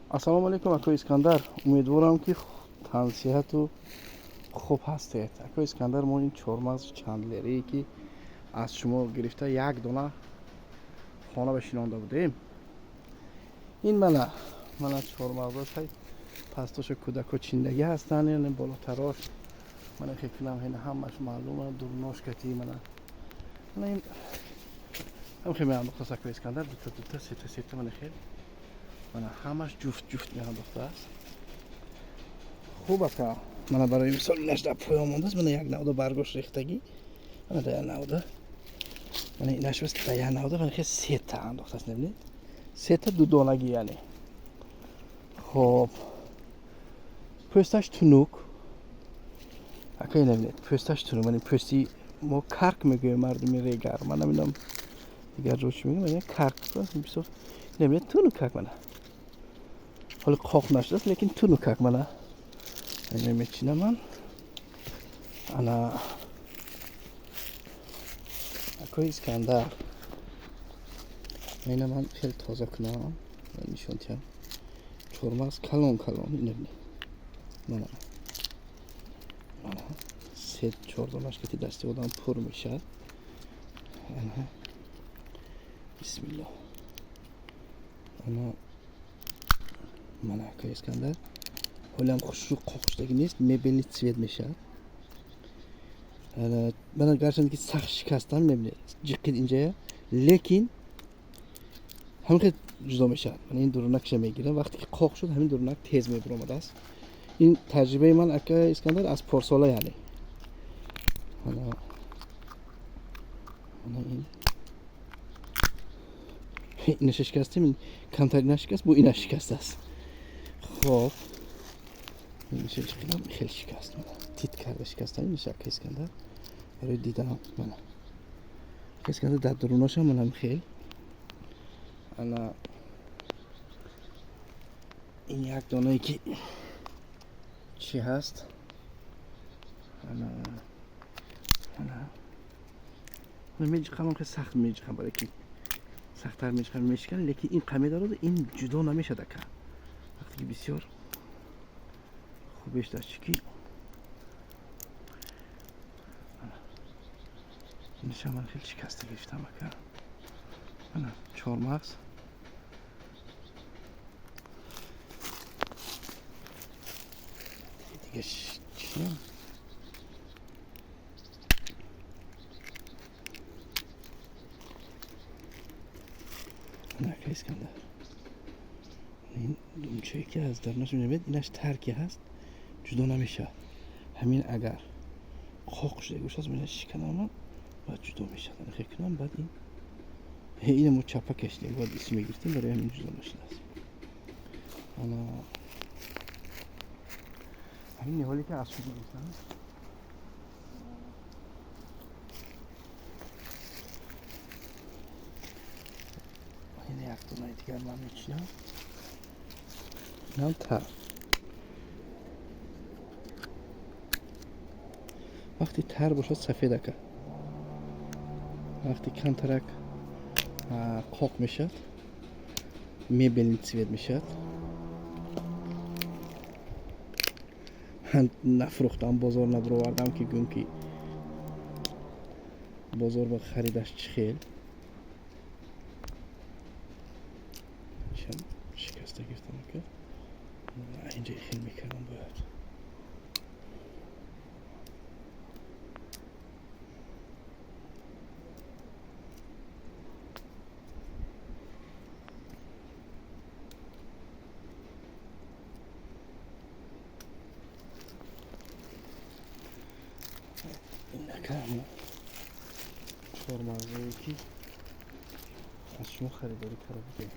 Ассалому алайкум, ако Искандар. Умедворам, ки тансиҳату хуб ҳастед. Ако Искандар, мо ин чормағзи чандлерие, ки аз шумо гирифта, як дона хона ба шинонда будем. Ин мана чормағзош, пастоша кӯдако чиндагӣ ҳастанд, яъне болотарош. Мана хекунам, ҳина ҳамаш маълума, дурнош кати мана. Мана ин ҳам хел меандохтааст, ако Искандар, дута дута, сета сета, мана хел. Мана ҳамаш ҷуфт ҷуфт меандохтааст. Хуб, ака. Мана, барои мисол, инаш дар поён мондааст, мана як навда баргош рехтагӣ. Мана дар як навда. Мана инаш бас дар як навда, мана хел сета андохтааст, мебинед? Сета дудонагӣ, яъне. Хоб. Пӯсташ тунук. Ака, ина бинед, пӯсташ тунук. Мана пӯсти мо карк мегӯем, мардуми Регар. Ман намедонам, дигар ҷо чӣ мегӯям, карк бисёр. Ина бинед, тунукак мана. Ҳоли қоқ нашудааст, лекин тунукак мана. Ина мечинам ман. Ана, акои Искандар. Ина ман хеле тоза кунам, нишон диҳам. Чормағз калон калон, ина бинед. Мана. Мана. Се чор донаш ки дасти одам пур мешавад. Ана. Бисмиллоҳ. Ана, мана, акои Искандар. Ҳолиам хушрӯ қоқ шудагӣ нест, мебельный цвет мешавад. Мана, гарчанде ки сахт шикастан, мебинед, ҷиқид инҷая, лекин ҳамин хел ҷудо мешавад. Мана ин дурунакша мегирам, вақте ки қоқ шуд, ҳамин дурунак тез мебиромадааст. Ин таҷрибаи ман, ака Искандар, аз порсола, яъне. Мана, мана ин инаша шикастем, камтар ина шикаст, бу ина шикастааст. Хоб, инаша ҷиқидам, хеле шикаст. Тит карда шикастам инаша, ака Искандар, барои диданам. Мана, ака Искандар, дар дуруношам манам хел. Ана ин як донае ки чӣ ҳаст. Ана, ана меҷиқам, хеле сахт меҷиқам, барои ки сахттар меҷиқам, мешикан, лекин ин қаме дорад, ин ҷудо намешад, ака. Вақте ки бисёр хубеш даст чӣ ки инаша ман хеле шикаста гирифтам, ака. Ана чормағз. Дига чӣ? Ана, ака Искандар. Ин думчае ки аз дарунаш мебинед, инаш тарки ҳаст, ҷудо намешавад. Ҳамин агар қоқ шуда бошад, мена шиканам, баъд ҷудо мешавад. Ана хел кунам, баъд ин ина мо чапа кашидем, бояд исм мегирифтем, барои ҳамин ҷудо нашудааст. Ана ҳамин ниҳоле ки аз шумо гирифтам. Ина як донаи дигар ман мечинам. Инам тар. Вақти тар бошад, сафед, ака. Вақти камтарак қоқ мешавад, мебельный цвет мешавад. Нафрӯхтам, бозор набуровардам, ки гӯм ки бозор ба харидаш чӣ хел. Шикаста гирифтам, ака. Инҷа хел мекардам бояд. Ака, чормағзое ки аз шумо харидорӣ карда будем.